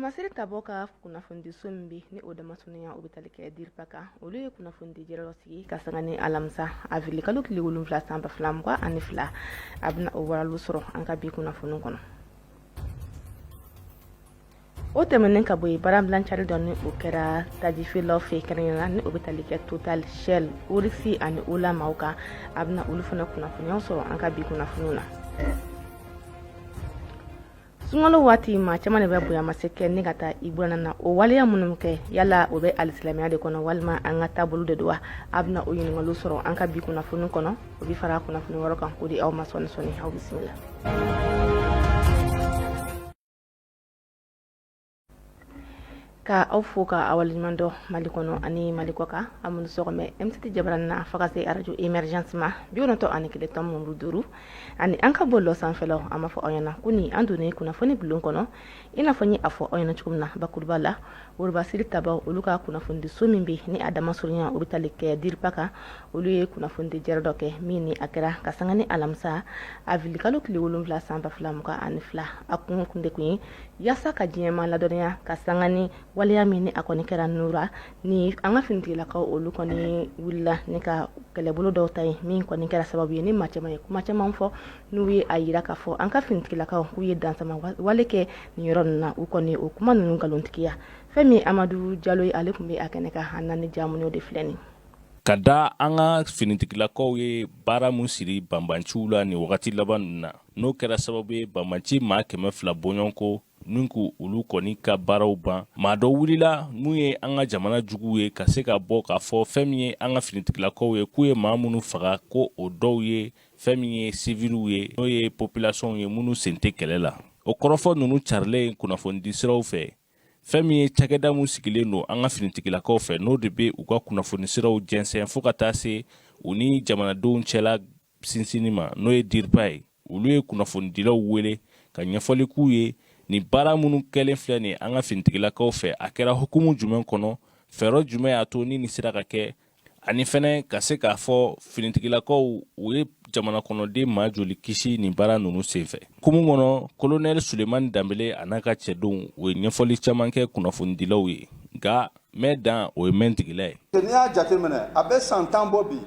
Woromasiri tabaw ka kunnafonidiso min bɛ ni o damasurunya o bɛ tali kɛ DIRPA kan, olu ye kunnafonidi jɛrɛ dɔ sigi ka sanga ni alamisa avril kalo tile 7 san 2022. A bɛna o walaliw sɔrɔ an ka bi kunnafoni kɔnɔ. O tɛmɛnen ka bɔ yen, baarabila cari dɔ ni o kɛra tajifeerelaw fɛ kɛrɛnkɛrɛnnenya la, ni o bɛ tali kɛ Total, Shell, Oryx ani Ola maaw kan. A bɛna olu fana kunnafoniyaw sɔrɔ an ka bi kunnafoniw na. Sunkalo waati, maa caman de bɛ bonyamasegin kɛ ni ka taa i buran na. O waleya minnu kɛ, yala o bɛ alisilamɛya de kɔnɔ walima an ka taabolo de don wa? A bɛna o ɲininkaliw sɔrɔ an ka bi kunnafoni kɔnɔ. O bɛ fara kunnafoni wɛrɛ kan k'o di aw ma sɔɔni sɔɔni. Aw bisimila. Ka aw fo ka aw waleɲuman dɔn Mali kɔnɔ ani Mali kɔ kan. Aw minnu sɔgɔlen bɛ M7 jabaranin na fo ka se arajo Emergence ma 91.5 ani an ka bɔlɔlɔ sanfɛlaw, an b'a fɔ aw ɲɛna ko ni an donnen kunnafoni bulon kɔnɔ. I n'a fɔ n ye a fɔ aw ɲɛna cogo min na bakuruba la, Worobasiri tabaw olu ka kunnafonidiso min bɛ ni a damasurunya o bɛ tali kɛ DIRPA kan, olu ye kunnafonidi jɛrɛ dɔ kɛ min ni a kɛra ka sanga ni alamisa avril kalo tile 7 san 2022. A kun de kun ye yaasa ka diɲɛmaa ladɔnniya ka sanga ni waleya min ni a kɔni kɛra Nura, ni an ka finitigilakaw olu kɔni wulila ni ka kɛlɛbolo dɔw ta ye, min kɔni kɛra sababu ye ni maa caman ye kuma caman fɔ, n'u ye a yira k'a fɔ an ka finitigilakaw k'u ye dansama wale kɛ nin yɔrɔ ninnu na. U kɔni o kuma ninnu nkalontigiya. Fɛn min Amadu Jalo ye, ale tun bɛ a kɛnɛ kan, an na ni jamu de filɛ nin. Ka da an ka finitigilakaw ye baara min siri banbanciw la nin wagati laban ninnu na, n'o kɛra sababu ye banbanci maa 200 bɔɲɔgɔnko ni k'u olu kɔni ka baaraw ban, maa dɔ wulila mun ye an ka jamana juguw ye ka se ka bɔ k'a fɔ fɛn min ye an ka finitigilakaw ye, k'u ye maa minnu faga, ko o dɔw ye fɛn min ye siviliw ye, n'o ye population ye minnu sen tɛ kɛlɛ la. O kɔrɔfɔ ninnu carilen kunnafonidi siraw fɛ, fɛn min ye cakɛda min sigilen don an ka finitigilakaw fɛ, n'o de bɛ u ka kunnafoni siraw jɛnsɛn fo ka taa se u ni jamanadenw cɛla sinsinni ma, n'o ye DIRPA ye, olu ye kunnafonidilaw wele ka ɲɛfɔli k'u ye nin baara minnu kɛlen filɛ nin an ka finitigilakaw fɛ, a kɛra hukumu jumɛn kɔnɔ, fɛɛrɛ jumɛn y'a to ni nin sera ka kɛ, ani fɛnɛ ka se k'a fɔ finitigilakaw u ye jamana kɔnɔden maa joli kisi nin baara ninnu senfɛ. Hukumu kɔnɔ, kolonɛli Sulemani Danbele a n'a ka cɛdenw, u ye ɲɛfɔli caman kɛ kunnafonidilaw ye, nka mɛn dan o ye mɛn tigila ye. N'i y'a jateminɛ, a bɛ san 10 bɔ bi,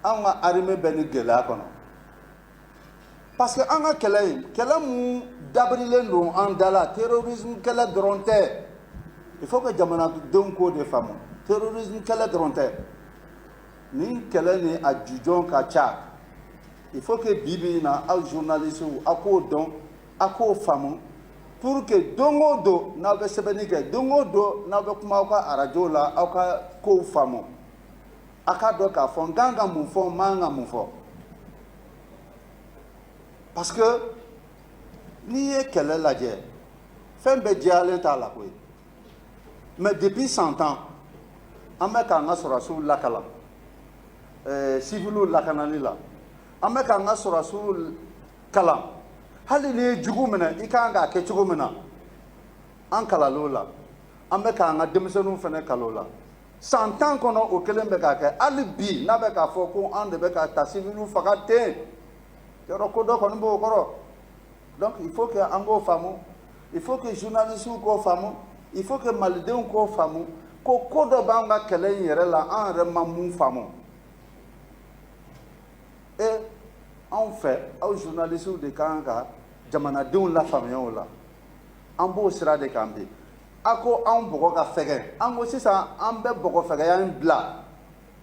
anw ka armée bɛ ni gɛlɛya kɔnɔ, parce que an ka kɛlɛ in, kɛlɛ mun dabirilen don an da la, terrorisme kɛlɛ dɔrɔn tɛ. Il faut que jamanadenw k'o de faamu, terrorisme kɛlɛ dɔrɔn tɛ. Nin kɛlɛ ni a jujɔn ka ca. Il faut que bi bi in na, aw journalistes, aw k'o dɔn, aw k'o faamu, pour que don o don n'aw bɛ sɛbɛnni kɛ, don o don n'aw bɛ kuma aw ka arajo la, aw ka kow faamu, a k'a dɔn k'a fɔ n kan ka mun fɔ, n man ka mun fɔ. Parce que n'i ye kɛlɛ lajɛ, fɛn bɛɛ jɛyalen t'a la koyi. Mais depuis san 10, an bɛ k'an ka sɔrɔdasiw lakalan civiliw lakanali la. An bɛ k'an ka sɔrɔdasiw kalan, hali n'i ye jugu minɛ, i kan k'a kɛ cogo min na, an kalal'o la. An bɛ k'an ka denmisɛnninw fana kalan o la. San 10 kɔnɔ, o kelen bɛ k'a kɛ. Hali bi n'a bɛ k'a fɔ ko an de bɛ ka taa civiliw faga ten, yɔrɔ ko dɔ kɔni b'o kɔrɔ. Donc il faut que an k'o faamu, il faut que journalistes k'o faamu, il faut que malidenw k'o faamu ko ko dɔ b'an ka kɛlɛ in yɛrɛ la, an yɛrɛ ma mun faamu. E anw fɛ, aw journalistes de kan ka jamanadenw lafaamuya o la. An b'o sira de kan bi. A ko anw bɔgɔ ka fɛgɛn, an ko sisan an bɛ bɔgɔ fɛgɛya in bila,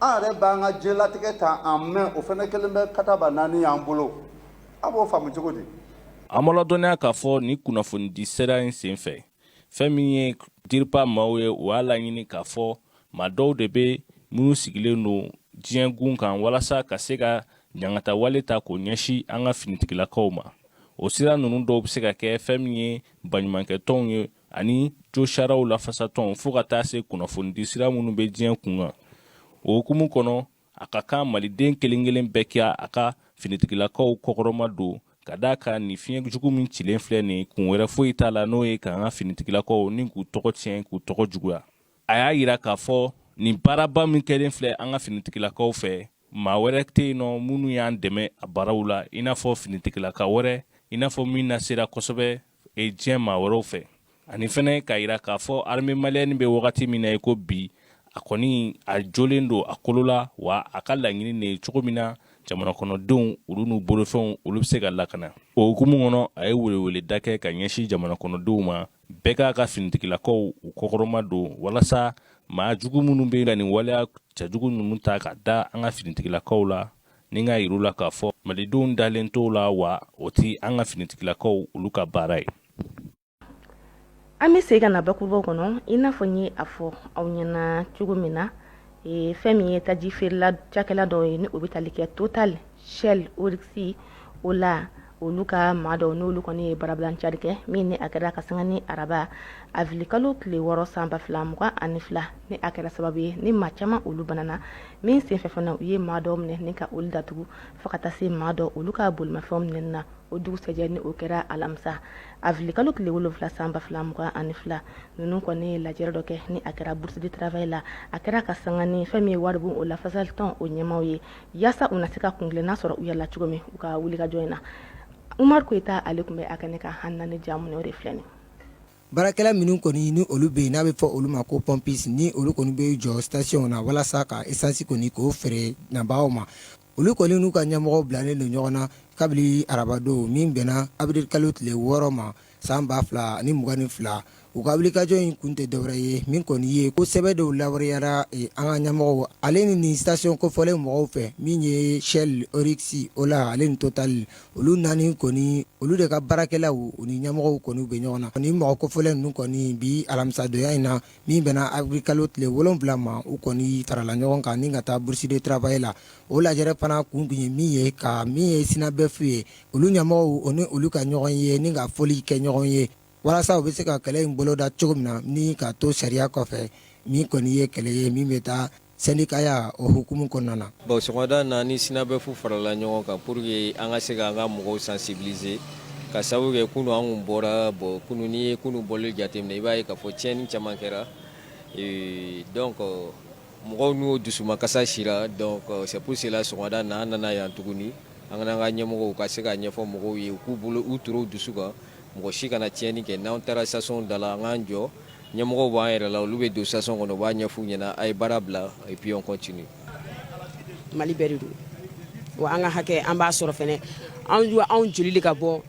an yɛrɛ b'an ka diɲɛlatigɛ ta en main. O fana kelen bɛ kataba naani y'an bolo. A b'o faamu cogo di? An b'a ladɔnniya k'a fɔ nin kunnafonidi sira in senfɛ, fɛn min ye DIRPA maaw ye, u y'a laɲini k'a fɔ maa dɔw de bɛ minnu sigilen don diɲɛ gun kan walasa ka se ka ɲangata wale ta k'o ɲɛsin an ka finitigilakaw ma. O sira ninnu dɔw bɛ se ka kɛ fɛn min ye baɲumankɛtɔnw ye ani josariyaw lafasatɔnw, fo ka taa se kunnafonidi sira minnu bɛ diɲɛ kun kan. O hukumu kɔnɔ, a ka kan maliden kelen kelen bɛɛ kɛ a ka finitigilakaw kɔkɔrɔma don, ka d'a kan nin fiɲɛ jugu min cilen filɛ nin, kun wɛrɛ foyi t'a la n'o ye k'an ka finitigilakaw ni k'u tɔgɔ tiɲɛ, k'u tɔgɔ juguya. A y'a yira k'a fɔ nin baaraba min kɛlen filɛ an ka finitigilakaw fɛ, maa wɛrɛ tɛ yen nɔ minnu y'an dɛmɛ a baaraw la i n'a fɔ finitigilaka wɛrɛ, i n'a fɔ min na sera kosɛbɛ diɲɛ maa wɛrɛw fɛ. Ani fɛnɛ k'a yira k'a fɔ armée malienne bɛ wagati min na i ko bi, a kɔni a jɔlen don a kolo la, wa a ka laɲini de ye cogo min na jamana kɔnɔdenw olu n'u bolofɛnw olu bɛ se ka lakana. O hukumu kɔnɔ, a ye weleweleda kɛ ka ɲɛsin jamana kɔnɔdenw ma, bɛɛ k'a ka finitigilakaw u kɔkɔrɔma don, walasa maa jugu minnu bɛ ka nin waleya cɛjugu ninnu ta ka da an ka finitigilakaw la, ni k'a yir'u la k'a fɔ malidenw dalen t'o la, wa o ti an ka finitigilakaw olu ka baara ye. An bɛ segin ka na bakurubaw kɔnɔ. I n'a fɔ n ye a fɔ aw ɲɛna cogo min na, fɛn min ye taji feerela cakɛla dɔw ye, ni o bɛ tali kɛ Total, Shell, Oryx o la, olu ka maa dɔw n'olu kɔni ye baarabila cari kɛ min ni a kɛra ka sanga ni araba awirilikalo tile 6 san 2022, ni a kɛra sababu ye ni maa caman olu banana min senfɛ. Fana u ye maa dɔw minɛ ni ka olu datugu, fo ka taa se maa dɔw olu ka bolimafɛnw minɛni na. O dugusɛjɛ, ni o kɛra alamisa awirilikalo tile 7 san 2022, ninnu kɔni ye lajɛrɛ dɔ kɛ ni a kɛra Bourse du Travail la. A kɛra ka sanga ni fɛn min ye waribon o lafasalitɔn o ɲɛmaaw ye, yaasa u na se ka kuntilenna sɔrɔ u yɛrɛ la cogo min u ka wulikajɔ in na. Umaru Koyita, ale tun bɛ a kɛnɛ kan hali ni ja minɛ o de filɛ nin. Baarakɛla minnu kɔni ni olu bɛ yen, n'a bɛ fɔ olu ma ko pompiste, ni olu kɔni bɛ jɔ station na walasa ka essence kɔni k'o feere nabagaw ma, olu kɔni n'u ka ɲɛmɔgɔw bilalen don ɲɔgɔn na kabini arabadon min bɛnna avril kalo tile 6 ma san 2022. U ka wulikajɔ in kun tɛ dɔwɛrɛ ye, min kɔni ye ko sɛbɛn dɔw lawaleyara an ka ɲɛmɔgɔw ale ni nin station kofɔlen mɔgɔw fɛ, min ye Shell, Oryx, Ola ale ni Total. Olu naani kɔni, olu de ka baarakɛlaw u ni ɲɛmɔgɔw kɔni bɛ ɲɔgɔn na. Ni mɔgɔ kofɔlen ninnu kɔni, bi alamisadonya in na min bɛnna avril kalo tile 7 ma, u kɔni farala ɲɔgɔn kan ni ka taa Bourse du Travail la. O lajɛrɛ fana kun tun ye min ye, ka min ye SYNABEF ye, olu ɲɛmɔgɔw o ni olu ka ɲɔgɔn ye ni ka foli kɛ ɲɔgɔn ye, walasa u bɛ se ka kɛlɛ in boloda cogo min na ni ka to sariya kɔfɛ, min kɔni ye kɛlɛ ye min bɛ taa sɛndikaya o hukumu kɔnɔna na. Bon, sɔgɔmada na ni SYNABEF farala ɲɔgɔn kan pour que an ka se k'an ka mɔgɔw sensibiliser, ka sababu kɛ kunun an kun bɔra. Bon, kunun, n'i ye kunun bɔli jateminɛ, i b'a ye k'a fɔ tiɲɛni caman kɛra. Donc mɔgɔw n'u dusumakasa sira. Donc c'est pour cela, sɔgɔmada na, an nana yan tuguni, an ka n'an ka ɲɛmɔgɔw ka se ka ɲɛfɔ mɔgɔw ye, u k'u bolo u toro dusu kan, mɔgɔ si kana tiɲɛni kɛ. N'an taara station da la, an k'an jɔ, ɲɛmɔgɔw b'an yɛrɛ la, olu bɛ don station kɔnɔ, u b'a ɲɛf'u ɲɛna, a ye baara bila et puis on continue. Mali bɛɛ de don wa, an ka hakɛ an b'a sɔrɔ fɛnɛ. Anw joli de ka bɔ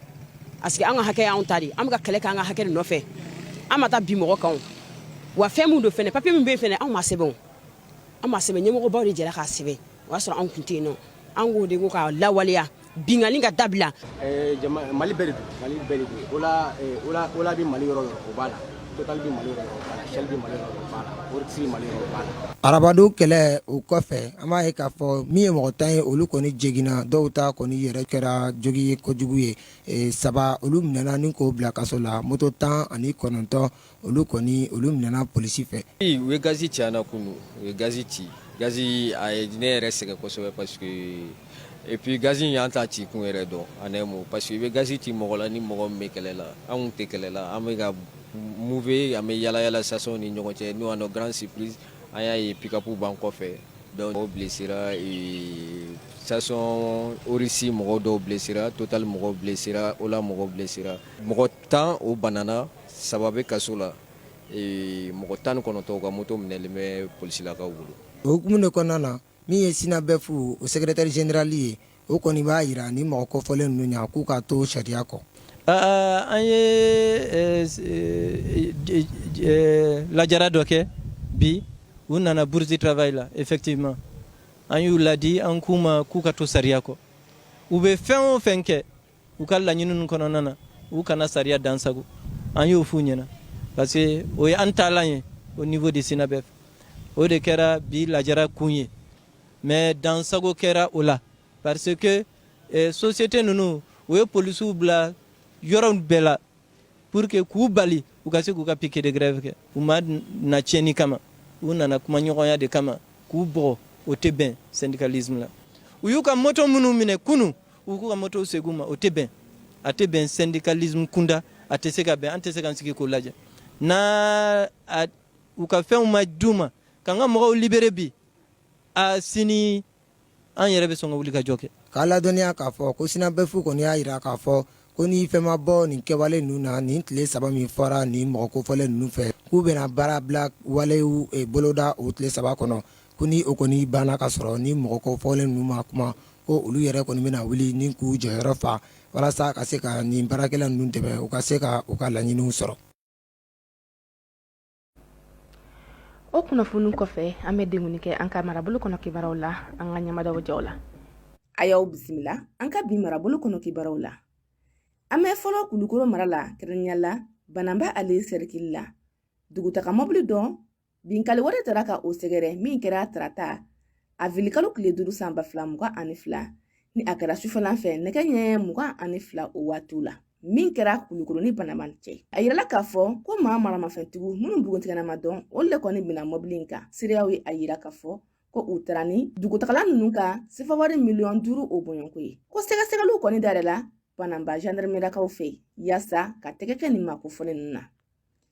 parce que an ka hakɛ y'anw ta de. An bɛ ka kɛlɛ kɛ an ka hakɛ de nɔfɛ, an ma taa bi mɔgɔ kan. Wa fɛn min don fɛnɛ, papier min bɛ yen fɛnɛ, anw ma sɛbɛn o, an ma sɛbɛn. Ɲɛmɔgɔbaw de jɛra k'a sɛbɛn, o y'a sɔrɔ anw kun tɛ yen nɔ. An k'o de ko k'a lawaleya, binkanni ka dabila. Mali bɛɛ de don, Mali bɛɛ de don. Ola, Ola, Ola bɛ Mali yɔrɔ yɔrɔ, o b'a la. Total bɛ Mali yɔrɔ yɔrɔ, o b'a la. Shell bɛ Mali yɔrɔ yɔrɔ, o b'a la. Oryx bɛ Mali yɔrɔ, o b'a la. Arabadon kɛlɛ o kɔfɛ, an b'a ye k'a fɔ min ye mɔgɔ 10 ye, olu kɔni jiginna. Dɔw ta kɔni yɛrɛ kɛra jogi ye kojugu ye. Saba, olu minɛna ni k'o bila kaso la. Moto 19, olu kɔni olu minɛna polisi fɛ. U ye gazi ci an na kunun, u ye gazi ci. Gazi a ye ne yɛrɛ sɛgɛn kosɛbɛ, parce que et puis gazi in y'an ta ci kun yɛrɛ dɔn en un mot, parce que i bɛ gazi ci mɔgɔ la ni mɔgɔ min bɛ kɛlɛ la. Anw tɛ kɛlɛ la, an bɛ ka mouver, an bɛ yala yala station ni ɲɔgɔn cɛ. Nous, à notre grande surprise, an y'a ye pick-up b'an kɔfɛ. Donc mɔgɔw blessera, station Oryx mɔgɔw dɔw blessera, Total mɔgɔw blessera, Ola mɔgɔw blessera. Mɔgɔ 10, o banana, saba bɛ kaso la, mɔgɔ 19, u ka moto minɛlen bɛ polisilakaw bolo. O hukumu de kɔnɔna na, min ye SYNABEF o secrétaire général ye, o kɔni b'a jira ni mɔgɔ kofɔlen ninnu ɲɛ k'u ka to sariya kɔ. An ye lajara dɔ kɛ bi. U nana Bourse du Travail la. Effectivement, an y'u ladi, an k'u ma k'u ka to sariya kɔ. U bɛ fɛn o fɛn kɛ u ka laɲini kɔnɔna na, u kana sariya dansago. An y'o f'u ɲɛna, parce que o ye an taalan ye au niveau de SYNABEF. O de kɛra bi lajara kun ye. Mais dansago kɛra o la, parce que société ninnu, u ye polisiw bila yɔrɔ bɛɛ la pour que k'u bali u ka se k'u ka piquet de grève kɛ. U ma na tiɲɛni kama, u nana kumaɲɔgɔnya de kama. K'u bugɔ, o tɛ bɛn syndicalisme la. U y'u ka moto minnu minɛ kunun, u k'u ka moto segin u ma. O tɛ bɛn, a tɛ bɛn syndicalisme kunda, a tɛ se ka bɛn. An tɛ se k'an sigi k'o lajɛ n'a u ka fɛnw ma d'u ma, k'an ka mɔgɔw libérer bi, a sini an yɛrɛ bɛ sɔn ka wuli ka jɔ kɛ. K'a ladɔnniya k'a fɔ ko SYNABEF kɔni y'a jira k'a fɔ Ko ni fɛn ma bɔ nin kɛwale ninnu na nin tile 3 min fɔra nin mɔgɔ kofɔlen ninnu fɛ, k'u bɛna baarabila walew boloda o tile 3 kɔnɔ. Ko ni o kɔni banna ka sɔrɔ ni mɔgɔ kofɔlen ninnu ma kuma, ko olu yɛrɛ kɔni bɛna wuli ni k'u jɔyɔrɔ fa walasa ka se ka nin baarakɛla ninnu dɛmɛ u ka se ka u ka laɲiniw sɔrɔ. O kunnafoni kɔfɛ, an bɛ denkundi kɛ an ka marabolo kɔnɔ kibaruyaw la, an ka ɲamadaw jaw la. A y'aw bisimila an ka bi marabolo kɔnɔ kibaruyaw la. An bɛ fɔlɔ Kulukoro mara la, kɛrɛnkɛrɛnnenya la Bananba ale sɛrikili la, dugutaga mɔbili dɔ Binkanni wɛrɛ tara ka o sɛgɛrɛ min kɛra tarata avirilikalo tile 5 san 2022, ni a kɛra sufɛlan fɛ nɛgɛ ɲɛ 22 o waatiw la, min kɛra Kulukoro ni Bananba cɛ. A yirala k'a fɔ ko maa maramafɛntigiw minnu buguntigɛna ma dɔn, olu de kɔni binna mɔbili in kan. Seereyaw ye a yira k'a fɔ ko u taara ni dugutagala ninnu ka sefawari miliyɔn 5 o bɔɲɔgɔnko ye. Ko sɛgɛsɛgɛliw kɔni dayɛlɛla Bananba gendarmerakaw fɛ yaasa ka tɛgɛ kɛ nin maa kofɔlen ninnu na.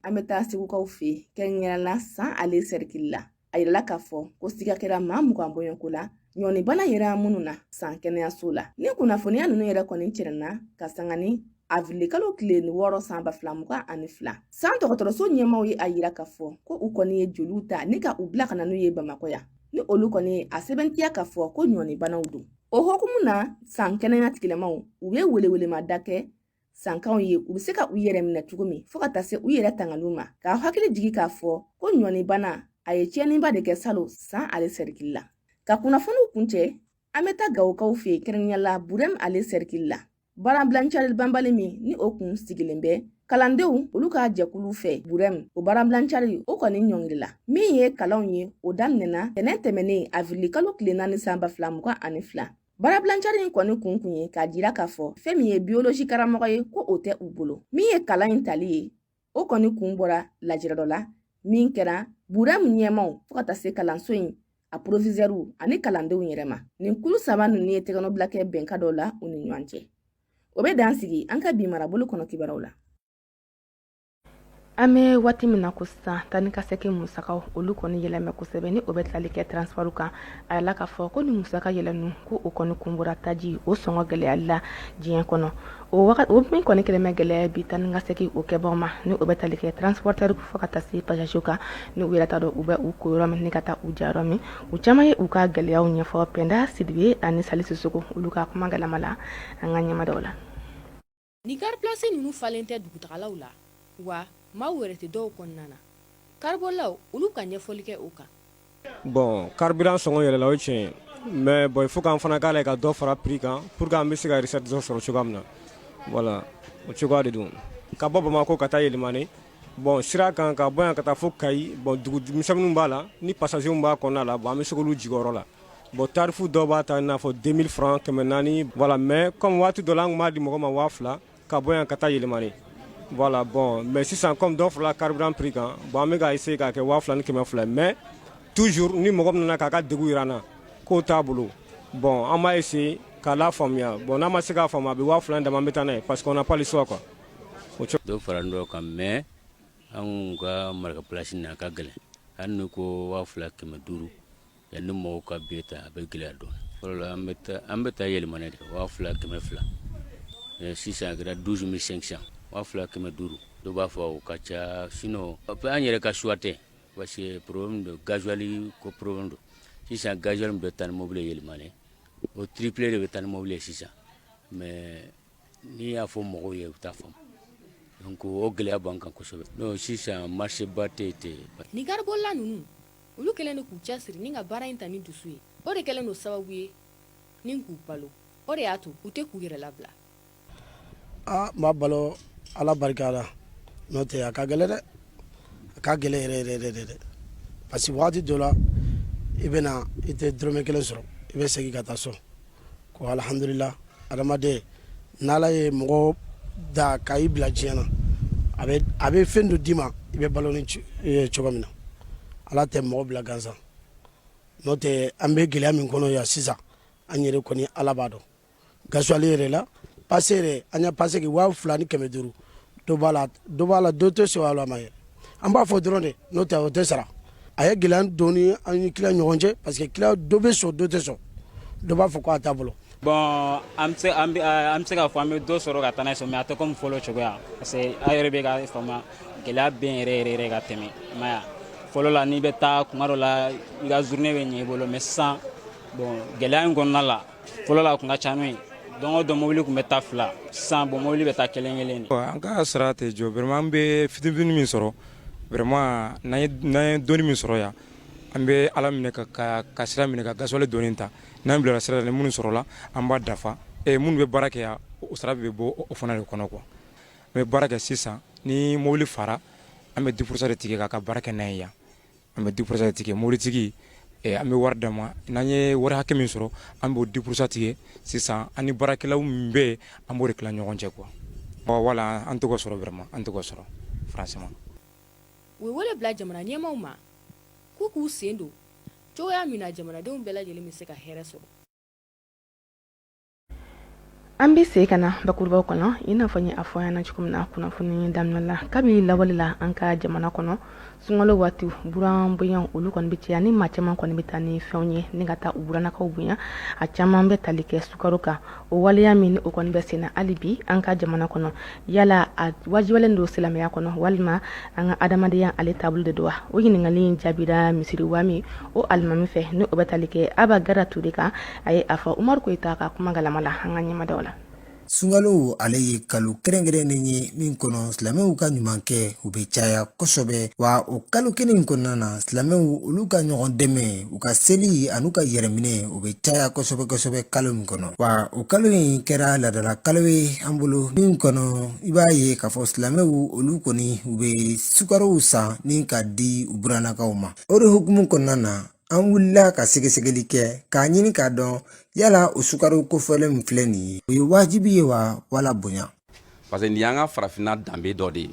An bɛ taa Segukaw fɛ yen, kɛrɛnkɛrɛnnenya la San ale sɛrikili la. A yirala k'a fɔ ko siga kɛra maa 20 bɔɲɔgɔnko la ɲɔnibana yera minnu na San kɛnɛyaso la. Ni kunnafoniya ninnu yɛrɛ kɔni cɛrɛnna ka sanga ni avirilikalo tile 6 san 2022, San dɔgɔtɔrɔso ɲɛmaaw ye a yira k'a fɔ ko u kɔni ye joliw ta ni ka u bila ka na n'u ye Bamakɔ yan, ni olu kɔni ye a sɛbɛntiya k'a fɔ ko ɲɔnibanaw don. O hukumu na, San kɛnɛya tigilamaw u ye welewelemada kɛ Sankaw ye u bɛ se ka u yɛrɛ minɛ cogo min fo ka taa se u yɛrɛ tangaliw ma, k'a hakili jigi k'a fɔ ko ɲɔnibana a ye tiɲɛniba de kɛ salon San ale sɛrikili la. Ka kunnafoniw kuncɛ, an bɛ taa Gawokaw fɛ yen, kɛrɛnkɛrɛnnenya la Burɛm ale sɛrikili la. Baarabilancari banbali min ni o kun sigilen bɛ kalandenw olu ka jɛkulu fɛ Burɛm, o baarabilancari o kɔni ɲɔngirila. Min ye kalanw ye, o daminɛna tɛnɛn tɛmɛnen avirilikalo tile 4 san 2022. Baarabilancari in kɔni kun kun ye k'a jira k'a fɔ fɛn min ye biyolozi karamɔgɔ ye, ko o tɛ u bolo. Min ye kalan in tali ye, o kɔni kun bɔra lajɛrɛ dɔ la min kɛra Burɛmu ɲɛmaw fo ka taa se kalanso in a porovizɛriw ani kalandenw yɛrɛ ma. Nin kulu saba ninnu ye tɛgɛnɔbila kɛ bɛnkan dɔ la u ni ɲɔgɔn cɛ. O bɛ dan sigi an ka bi marabolo kɔnɔ kibaruyaw la. An bɛ waati min na ko sisan, taa ni ka segin musakaw olu kɔni yɛlɛmɛ kosɛbɛ, ni o bɛ tali kɛ transport kan. A yirala k'a fɔ ko ni musaka yɛlɛ ninnu, ko o kɔni kun bɔra taji o sɔngɔ gɛlɛyali la diɲɛ kɔnɔ. O min kɔni kɛlen bɛ gɛlɛya bi taa ni ka segin o kɛbaaw ma, ni o bɛ tali kɛ transporteur fo ka taa se passager kan, ni u yɛrɛ t'a dɔn u bɛ u ko yɔrɔ min ni ka taa u ja yɔrɔ min. U caman ye u ka gɛlɛyaw ɲɛfɔ Pɛnda Sidibe ani Sali Sisoko olu ka kuma galama la an ka ɲɛmadaw la. Ni gari pilasi ninnu falen tɛ dugutagalaw la, wa maaw yɛrɛ tɛ dɔw kɔnɔna na. Karibolilaw olu ka ɲɛfɔli kɛ o kan. Bon, carburant sɔngɔ yɛlɛla, o ye tiɲɛ ye, mais bon, il faut k'an fana k'a lajɛ ka dɔ fara prix kan pour que an bɛ se ka recette dɔ sɔrɔ cogoya min na. Voilà, o cogoya de don. Ka bɔ Bamakɔ ka taa Yelimane, bon, sira kan ka bɔ yan ka taa fo Kayi, bon, dugu misɛnninw b'a la ni passagers b'a kɔnɔna la, bon, an bɛ se k'olu jigin o yɔrɔ la. Bon, tarif dɔw b'a ta i n'a fɔ 2000 francs, 400, voilà. Mais comme waati dɔ la an tun b'a di mɔgɔ ma 2000 ka bɔ yan ka taa Yelimane, voilà. Bon, mais sisan comme dɔ farala carburant prix kan, bon, an bɛ ka essayer k'a kɛ 2200. Mais toujours ni mɔgɔ min nana k'a ka degun jira an na k'o t'a bolo, bon, an b'a essayer k'a lafaamuya. Bon, n'a ma se k'a faamu, a bɛ 2000 d'an ma, an bɛ taa n'a ye parce qu'on n'a pas le choix, quoi. Dɔ fara dɔw kan, mais anw ka maraka place na a ka gɛlɛn. Hali n'u ko 2500, yanni mɔgɔw ka billet ta, a bɛ gɛlɛya dɔɔnin. Fɔlɔ la, an bɛ taa Yɛlɛmanɛ de 2200. Sisan a kɛra 12 500, 2500. Dɔw b'a fɔ o ka ca, sinon an yɛrɛ ka choix tɛ, parce que problème de gasoil ko problème don. Sisan gasoil min bɛ taa ni mobili ye Yɛlɛmanɛ, o triplé de bɛ taa ni mobili ye sisan. Mais n'i y'a fɔ mɔgɔw ye, u t'a faamu. Donc o gɛlɛya b'an kan kosɛbɛ. Donc sisan marché ba tɛ yen ten. Ni garibolila ninnu, olu kɛlen don k'u cɛsiri ni ka baara in ta ni dusu ye. O de kɛlen don sababu ye ni k'u balo. O de y'a to u tɛ k'u yɛrɛ labila. Aa, n b'a balo Ala barika la, n'o tɛ a ka gɛlɛn dɛ, a ka gɛlɛn yɛrɛ yɛrɛ yɛrɛ dɛ, parce que waati dɔ la i bɛ na, i tɛ dɔrɔmɛ kelen sɔrɔ, i bɛ segin ka taa so. Ko alihamudulila, adamaden n'Ala ye mɔgɔ da ka i bila diɲɛ na, a bɛ fɛn dɔ d'i ma i bɛ balo ni cogo min na. Ala tɛ mɔgɔ bila gansan. N'o tɛ, an bɛ gɛlɛya min kɔnɔ yan sisan, an yɛrɛ kɔni, Ala b'a dɔn. Gasoil yɛrɛ la, passe yɛrɛ, an ye passe kɛ 2500. Dɔ b'a la, dɔ b'a la, dɔ tɛ sɔn a la ma yɛrɛ. An b'a fɔ dɔrɔn de, n'o tɛ o tɛ sara. A ye gɛlɛya dɔɔni an ni client ɲɔgɔn cɛ, parce que client dɔ bɛ sɔn, dɔ tɛ sɔn. Dɔ b'a fɔ ko a t'a bolo. Bon, an bɛ se k'a fɔ an bɛ dɔ sɔrɔ ka taa n'a ye so, mais a tɛ comme fɔlɔ cogoya, parce que aw yɛrɛ bɛ ka faamuya, gɛlɛya bɛ yen yɛrɛ yɛrɛ yɛrɛ ka tɛmɛ. I m'a ye, fɔlɔ la, n'i bɛ taa kuma dɔ la, i ka journée bɛ ɲɛ i bolo, mais sisan, bon, gɛlɛya in kɔnɔna la, fɔlɔ la a tun ka ca n'o ye. Don o don, mobili tun bɛ taa fila, sisan, bon, mobili bɛ taa kelen kelen de. An ka sara tɛ jɔ vraiment. An bɛ fitinin min sɔrɔ vraiment, n'an ye dɔɔni min sɔrɔ yan, an bɛ Ala minɛ ka sira minɛ ka gasoil dɔɔni ta. N'an bilara sira la, ni minnu sɔrɔla, an b'a dafa. Minnu bɛ baara kɛ yan, o sara bɛ bɔ o fana de kɔnɔ quoi. An bɛ baara kɛ sisan, ni mobili fara, an bɛ 10% de tigɛ k'a ka baara kɛ n'a ye yan. An bɛ 10% de tigɛ mobilitigi, an bɛ wari d'a ma. N'an ye wari hakɛ min sɔrɔ, an b'o 10% tigɛ sisan. An ni baarakɛlaw min bɛ yen, an b'o de tila ɲɔgɔn cɛ quoi. Bon, voilà, an tɛ sɔrɔ vraiment, an tɛ sɔrɔ franchement. U ye wele bila jamana ɲɛmaaw ma k'u sen don cogoya min na jamanadenw bɛɛ lajɛlen bɛ se ka hɛrɛ sɔrɔ. An bɛ se ka na bakurubaw kɔnɔ. I n'a fɔ n ye a fɔ ɲɛna cogo min na kunnafoni daminɛ la, kabini lawale la, an ka jamana kɔnɔ, sunkalo waati, buran bonya olu kɔni bɛ caya, ni maa caman kɔni bɛ taa ni fɛnw ye ni ka taa u burannakaw bonya. A caman bɛ tali kɛ sukaro kan. O waleya min o kɔni bɛ senna hali bi an ka jamana kɔnɔ, yala a wajibiyalen don silamɛya kɔnɔ walima an ka adamadenya ale taabolo de don wa? O ɲininkali in jaabira misiri Wami o alimami fɛ, ni o bɛ tali kɛ Aba Gara Ture kan. A ye a fɔ Umaru Koyita ka kuma galama la. An ka ɲɛmadaw la. Sunkalo ale ye kalo kɛrɛnkɛrɛnnen ye min kɔnɔ silamɛw ka ɲuman kɛ u bɛ caya kosɛbɛ. Wa o kalo kelen in kɔnɔna na, silamɛw olu ka ɲɔgɔn dɛmɛ, u ka seli an'u ka yɛrɛminɛ, o bɛ caya kosɛbɛ kosɛbɛ kalo min kɔnɔ. Wa o kalo in kɛra laadala kalo ye an bolo min kɔnɔ, i b'a ye k'a fɔ silamɛw olu kɔni u bɛ sukarow san ni ka di u burannakaw ma. O de hukumu kɔnɔna na, an wulila ka sɛgɛsɛgɛli kɛ k'a ɲini k'a dɔn yala o sukaro kofɔlen min filɛ nin ye, o ye wajibi ye wa wala bonya. Parce que nin y'an ka farafinna danbe dɔ de ye,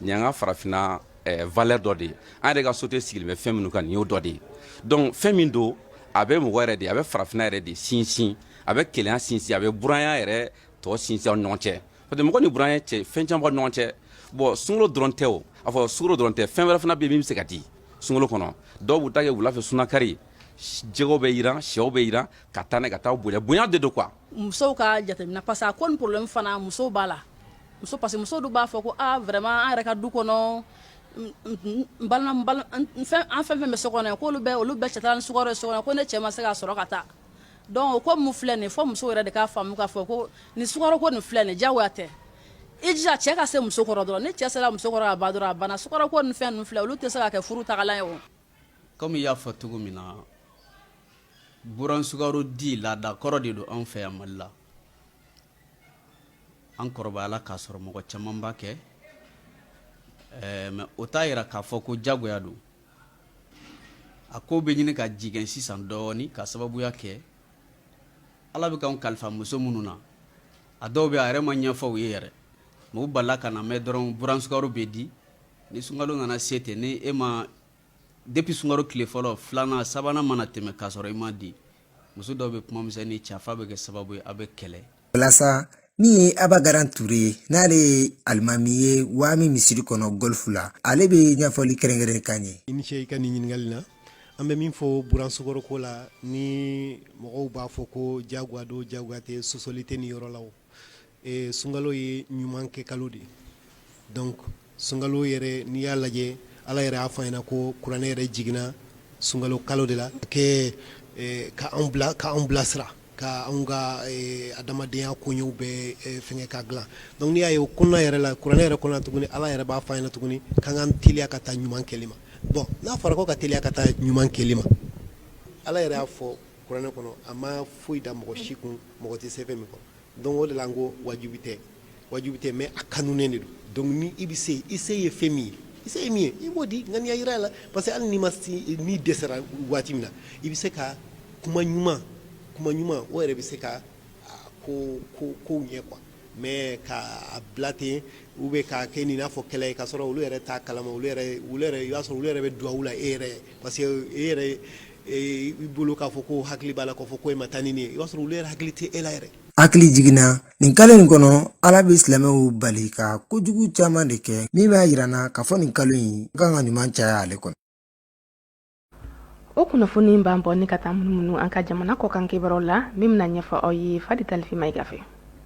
nin y'an ka farafinna valeur dɔ de ye. An yɛrɛ ka société sigilen bɛ fɛn minnu kan, nin y'o dɔ de ye. Donc fɛn min don, a bɛ mɔgɔ yɛrɛ de, a bɛ farafinna yɛrɛ de sinsin, a bɛ kelenya sinsin, a bɛ buranya yɛrɛ tɔ sinsin aw ɲɔgɔn cɛ, parce que mɔgɔ ni buranya cɛ, fɛn caman b'aw ɲɔgɔn cɛ. Bon, sunkalo dɔrɔn tɛ o, a fɔ sukaro dɔrɔn tɛ, fɛn wɛrɛ fana bɛ yen min bɛ se ka di sunkalo kɔnɔ. Dɔw b'u ta kɛ wula fɛ, sunakari, jɛgɛw bɛ yiran, sɛw bɛ yiran, ka taa n'a ka taa bonya. Bonya de don quoi. Musow ka jateminɛ, parce que a ko ni problème fana musow b'a la, muso, parce que musow dun b'a fɔ ko ah, vraiment, an yɛrɛ ka du kɔnɔ, n balima, fɛn, an fɛn fɛn bɛ so kɔnɔ, k'olu bɛɛ, olu bɛɛ cɛ taara ni sukaro ye so kɔnɔ, ko ne cɛ ma se k'a sɔrɔ ka taa. Donc o ko mun filɛ nin fɔ, musow yɛrɛ de k'a faamu k'a fɔ ko nin sukaro ko nin filɛ nin, diyagoya tɛ. I jija cɛ ka se muso kɔrɔ dɔrɔn. Ni cɛ sera muso kɔrɔ ka ban dɔrɔn, a banna. Sukaro ko ni fɛn ninnu filɛ, olu tɛ se ka kɛ furu tagalan ye o. Komi i y'a fɔ cogo min na, buran sukaro di, laada kɔrɔ de don anw fɛ yan Mali la. An kɔrɔbayala k'a sɔrɔ mɔgɔ caman b'a kɛ, mais o t'a yira k'a fɔ ko jagoya don. A ko bɛ ɲini ka jigin sisan dɔɔni, ka sababuya kɛ Ala bɛ k'anw kalifa muso minnu na, a dɔw bɛ a yɛrɛ ma ɲɛfɔ u ye yɛrɛ, mais u balila ka na mɛn dɔrɔn, buran sukaro bɛ di. Ni sunkalo nana se ten, ni e ma, depuis sunkalo tile fɔlɔ, filanan, sabanan mana tɛmɛ k'a sɔrɔ i ma di, muso dɔw bɛ kuma misɛnnin cɛ f'a bɛ kɛ sababu ye a bɛ kɛlɛ. Walasa min ye Aba Garan Ture ye, n'ale ye alimami ye Wami misiri kɔnɔ Golf la, ale bɛ ɲɛfɔli kɛrɛnkɛrɛn k'an ye. I ni ce i ka nin ɲininkali na. An bɛ min fɔ buran sukaro ko la, ni mɔgɔw b'a fɔ ko jagoya don, jagoya tɛ, sɔsɔli tɛ nin yɔrɔ la. O sunkalo ye ɲuman kɛ kalo de ye. Donc sunkalo yɛrɛ, n'i y'a lajɛ, Ala yɛrɛ y'a fɔ an ɲɛna ko kuranɛ yɛrɛ jiginna sunkalo kalo de la kɛ ka anw bila, ka anw bilasira, ka anw ka adamadenya koɲɛw bɛɛ fɛngɛ ka dilan. Donc n'i y'a ye o kɔnɔna yɛrɛ la, kuranɛ yɛrɛ kɔnɔna tuguni, Ala yɛrɛ b'a fɔ an ɲɛna tuguni k'an k'an teliya ka taa ɲuman kɛli ma. Bon, n'a fɔra ko ka teliya ka taa ɲuman kɛli ma, Ala yɛrɛ y'a fɔ kuranɛ kɔnɔ, a ma foyi da mɔgɔ si kun, mɔgɔ tɛ se fɛn min kɔrɔ. Donc o de la n ko wajibi tɛ, wajibi tɛ, mais a kanunen de don. Donc ni i bɛ se, i se ye fɛn min ye, i se ye min ye, i b'o di ŋaniya yira la, parce que hali n'i ma se, n'i dɛsɛra waati min na, i bɛ se ka kuma ɲuman, kuma ɲuman, o yɛrɛ bɛ se ka ko ko kow ɲɛ quoi. Mais k'a bila ten ou bien k'a kɛ nin n'a fɔ kɛlɛ ye, k'a sɔrɔ olu yɛrɛ t'a kalama, olu yɛrɛ, olu yɛrɛ, i b'a sɔrɔ olu yɛrɛ bɛ dugawu la e yɛrɛ, parce que e yɛrɛ i bolo k'a fɔ ko hakili b'a la k'a fɔ ko e ma taa ni nin ye, i b'a sɔrɔ olu yɛrɛ hakili tɛ e la yɛrɛ. Hakili jiginna nin kalo in kɔnɔ, Ala bɛ silamɛw bali ka kojugu caman de kɛ, min b'a jira n na k'a fɔ nin kalo in kan ka ɲuman caya ale kɔnɔ. O kunnafoni b'an bɔ ni ka taa munumunu an ka jamana kɔkan kibaruyaw la min bɛna ɲɛfɔ aw ye Fadi Talifi Mayiga fɛ.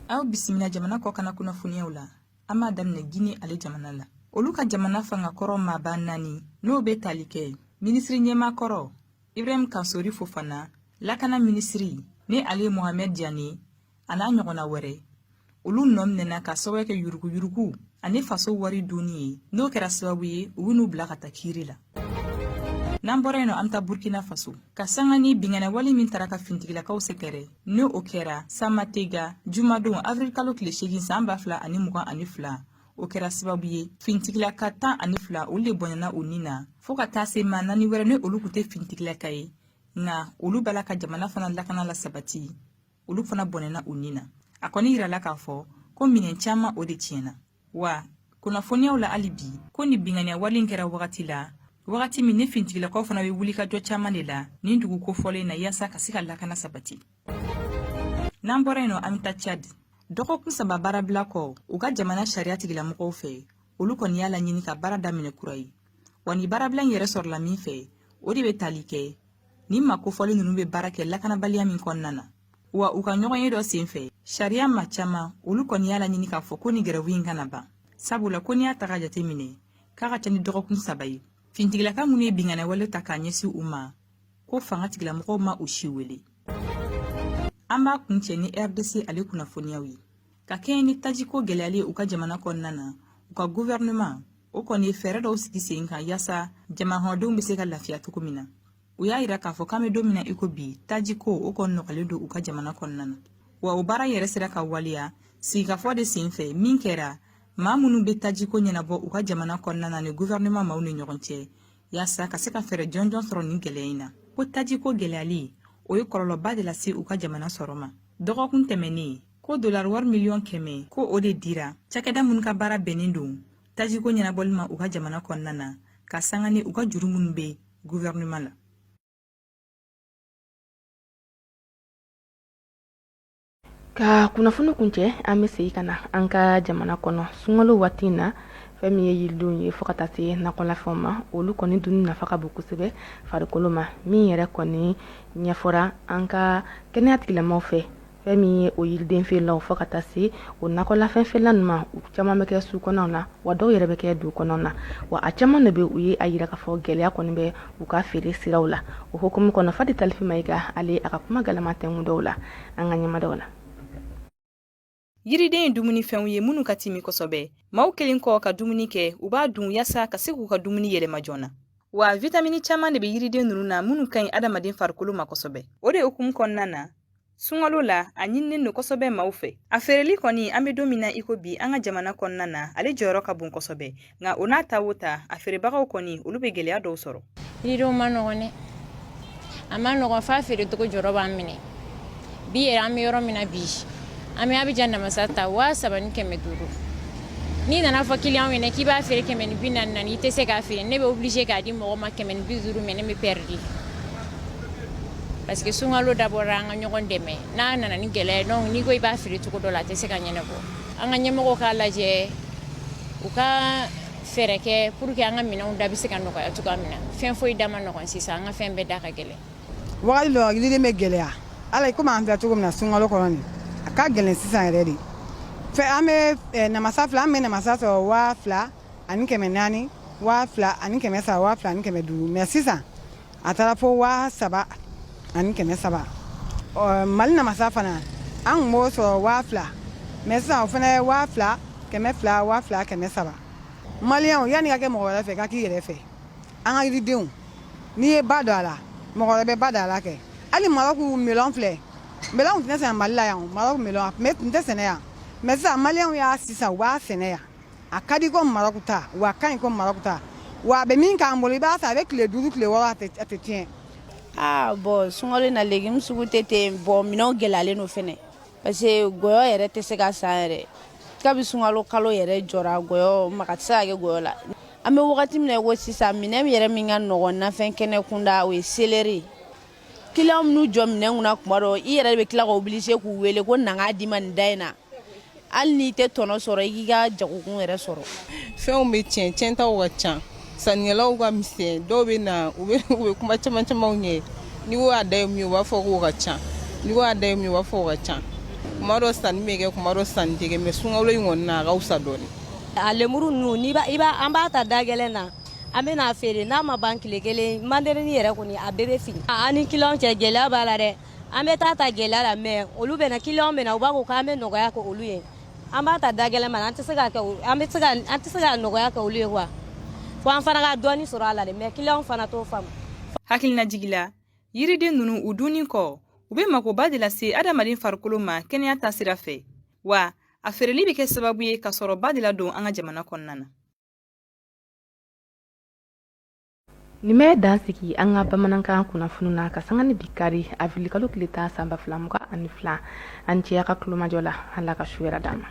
Aw bisimila jamana kɔkanna kunnafoniyaw la. An b'a daminɛ Gine ale jamana la. Olu ka jamana fanga kɔrɔ maaba naani n'o bɛ tali kɛ minisiri ɲɛmaa kɔrɔ Ibrahim Kansori Fofana, lakana minisiri ni ale ye Mohamed Diane a n'a ɲɔgɔnna wɛrɛ, olu nɔ minɛna ka sababu kɛ yuruguyurugu ani faso wari dunni ye, n'o kɛra sababu ye u bɛn'u bila ka taa kiiri la. N'an bɔra yen nɔ, an bɛ taa Burkina Faso ka sanga ni binkanniwale min tara ka fintigilakaw sɛgɛrɛ, ni o kɛra Samatega jumadon avril kalo tile 8 san 2022. O kɛra sababu ye fintigilaka 12 olu de bɔnɛna u ni na, fo ka taa se maa naani wɛrɛ ni olu tun tɛ fintigilaka ye, nka olu b'a la ka jamana fana lakana la sabati, olu fana bɔnɛna u ni na. A kɔni yirala k'a fɔ ko minɛn caman o de tiɲɛna. Wa kunnafoniyaw la hali bi ko ni binkanniya wale in kɛra wagati la, wagati min ni fintigilakaw fana bɛ wulikajɔ caman de la nin dugu kofɔlen na yaasa ka se ka lakana sabati. N'an bɔra yen nɔ, an bɛ taa Tchad. Dɔgɔkun 3 baarabila kɔ u ka jamana sariya tigilamɔgɔw fɛ, olu kɔni y'a laɲini ka baara daminɛ kura ye. Wa ni baarabila in yɛrɛ sɔrɔla min fɛ, o de bɛ tali kɛ ni maa kofɔlen ninnu bɛ baara kɛ lakanabaliya min kɔnɔna na. Wa u ka ɲɔgɔnye dɔ senfɛ, sariya maa caman olu kɔni y'a laɲini k'a fɔ ko ni gɛrɛwu in kana ban, sabula ko n'i y'a ta k'a jate minɛ k'a ka ca ni dɔgɔkun 3 ye, fintigilaka minnu ye binkanni wale ta k'a ɲɛsin u ma, ko fanga tigilamɔgɔw ma u si wele. An b'a kuncɛ ni RDC ale kunnafoniyaw ye. Ka kɛɲɛ ni tajiko gɛlɛyali ye u ka jamana kɔnɔna na, u ka gouvernement o kɔni ye fɛɛrɛ dɔw sigi sen kan yaasa jamanakɔnɔdenw bɛ se ka lafiya cogo min na. U y'a yira k'a fɔ k'an bɛ don min na i ko bi, tajiko o kɔni nɔgɔlen don u ka jamana kɔnɔna na. Wa o baara yɛrɛ sera ka waleya sigikafɔ de senfɛ min kɛra maa minnu bɛ tajiko ɲɛnabɔ u ka jamana kɔnɔna na ni gouvernement maaw ni ɲɔgɔn cɛ, yaasa ka se ka fɛɛrɛ jɔnjɔn sɔrɔ nin gɛlɛya in na. Ko tajiko gɛlɛyali o ye kɔlɔlɔba de lase u ka jamana sɔrɔ ma. Dɔgɔkun tɛmɛnen ko dolari wari miliyɔn 100 ko o de dira cakɛda minnu ka baara bɛnnen don tajiko ɲɛnabɔli ma u ka jamana kɔnɔna na, ka sanga ni u ka juru minnu bɛ gouvernement la. Ka kunnafoni kuncɛ, an bɛ segin ka na an ka jamana kɔnɔ sunkalo waati in na. Fɛn min ye yiridenw ye fo ka taa se nakɔlafɛnw ma, olu kɔni dunni nafa ka bon kosɛbɛ farikolo ma, min yɛrɛ kɔni ɲɛfɔra an ka kɛnɛya tigilamaaw fɛ. Fɛn min ye o yiriden feerelaw fo ka taa se o nakɔlafɛn feerela ninnu ma, u caman bɛ kɛ sugu kɔnɔw na, wa dɔw yɛrɛ bɛ kɛ dugu kɔnɔw na. Wa a caman de bɛ u ye a yira k'a fɔ gɛlɛya kɔni bɛ u ka feere siraw la. O hukumu kɔnɔ, Fadi Talifi Mayiga ale a ka kuma galama tɛnku dɔw la an ka ɲɛmadaw la. Yiriden ye dumunifɛnw ye minnu ka timi kosɛbɛ. Maaw kelen kɔ ka dumuni kɛ, u b'a dun yaasa ka se k'u ka dumuni yɛlɛma joona. Wa vitamini caman de bɛ yiriden ninnu na minnu ka ɲi adamaden farikolo ma kosɛbɛ. O de hukumu kɔnɔna na, sunkalo la a ɲininen don kosɛbɛ maaw fɛ. A feereli kɔni, an bɛ don min na i ko bi, an ka jamana kɔnɔna na, ale jɔyɔrɔ ka bon kosɛbɛ. Nka o n'a ta o ta, a feerebagaw kɔni, olu bɛ gɛlɛya dɔw sɔrɔ. Yiridenw ma nɔgɔn dɛ, a ma nɔgɔn f'a feerecogo jɔrɔ b'an minɛ. Bi yɛrɛ, an bɛ yɔrɔ min na bi, an bɛ Abijan namasa ta 3500. N'i nana fɔ kiliyanw ɲɛna k'i b'a feere 144, i tɛ se k'a feere. Ne bɛ obligé k'a di mɔgɔ ma 150, mais ne bɛ perdu parce que sunkalo dabɔra an ka ɲɔgɔn dɛmɛ. N'a nana ni gɛlɛya ye, donc n'i ko i b'a feere cogo dɔ la, a tɛ se ka ɲɛnabɔ. An ka ɲɛmɔgɔw k'a lajɛ, u ka fɛɛrɛ kɛ pour que an ka minɛnw da bɛ se ka nɔgɔya cogoya min na. Fɛn foyi da ma nɔgɔn sisan, an ka fɛn bɛɛ da ka gɛlɛn. Wagati dɔ yiriden bɛ gɛlɛya ala komi an filɛ cogo min na sunkalo kɔnɔ nin, a ka gɛlɛn sisan yɛrɛ de. Fɛ an bɛ namasa filɛ, an bɛ namasa sɔrɔ 2400, 2300, 2500, mais sisan a taara fo 3300. Mali namasa fana, an tun b'o sɔrɔ 2000, mais sisan o fana ye 2200, 2300. Maliyɛnw, yanni ka kɛ mɔgɔ wɛrɛ fɛ, ka k'i yɛrɛ fɛ. An ka yiridenw, n'i ye ba don a la, mɔgɔ wɛrɛ bɛ ba don a la kɛ. Hali Marɔku melɔn filɛ, melɔn tun tɛ sɛnɛ Mali la yan, Marɔku melɔn a tun tɛ sɛnɛ yan, mais sisan maliyɛnw y'a sisan u b'a sɛnɛ yan. A ka di ko Marɔku ta, wa a ka ɲi ko Marɔku ta, wa a bɛ min k'an bolo, i b'a san, a bɛ tile 5, tile 6, a tɛ tiɲɛ. Aa bon, sunkalo in na légume sugu tɛ ten. Bon, minɛnw gɛlɛyalen don fɛnɛ parce que gɔyɔ yɛrɛ tɛ se ka san yɛrɛ. Kabi sunkalo kalo yɛrɛ jɔra, gɔyɔ maga tɛ se ka kɛ gɔyɔ la. An bɛ wagati min na i ko sisan, minɛn yɛrɛ min ka nɔgɔn nafɛn kɛnɛ kunda, o ye céleri. Client minnu jɔ minɛn kunna kuma dɔ, i yɛrɛ de bɛ tila ka obligé k'u wele ko na k'a d'i ma nin da in na. Hali n'i tɛ tɔnɔ sɔrɔ, i k'i ka jagokun yɛrɛ sɔrɔ. Fɛnw bɛ tiɲɛ, tiɲɛtaw ka ca. Sannikɛlaw ka misɛn, dɔw bɛ na u bɛ kuma caman camanw ɲɛ. N'i ko a da ye mun ye, u b'a fɔ k'o ka ca. N'i ko a da ye mun ye, u b'a fɔ k'o ka ca. Kuma dɔ sanni bɛ kɛ, kuma dɔ sanni tɛ kɛ, mais sunkalo in kɔni na, a ka fisa dɔɔnin. A lemuru ninnu, n'i b'a, i b'a, an b'a ta da gɛlɛn na, an bɛ n'a feere, n'a ma ban tile kelen, mandarini yɛrɛ kɔni, a bɛɛ bɛ fili. An ni kiliyanw cɛ, gɛlɛya b'a la dɛ. An bɛ taa ta gɛlɛya la, mais olu bɛ na, kiliyanw bɛ na, u b'a fɔ k'an bɛ nɔgɔya kɛ olu ye. An b'a ta da gɛlɛn ma, an tɛ se ka kɛ, an bɛ se ka, an tɛ se ka nɔgɔya kɛ olu ye quoi. Fo an fana ka dɔɔni sɔrɔ a la dɛ, mais kiliyanw fana t'o faamu. Hakilinajigi la, yiriden ninnu u dunni kɔ, u bɛ makoba de lase adamaden farikolo ma kɛnɛya taasira fɛ, wa a feereli bɛ kɛ sababu ye ka sɔrɔba de ladon an ka jamana kɔnɔna na. Nin bɛ dan sigi an ka bamanankan kunnafoni na ka sanga ni bi kari avril kalo tile 10 san 2022. An cɛ ka tulomajɔ la, Ala ka su hɛrɛ d'an ma.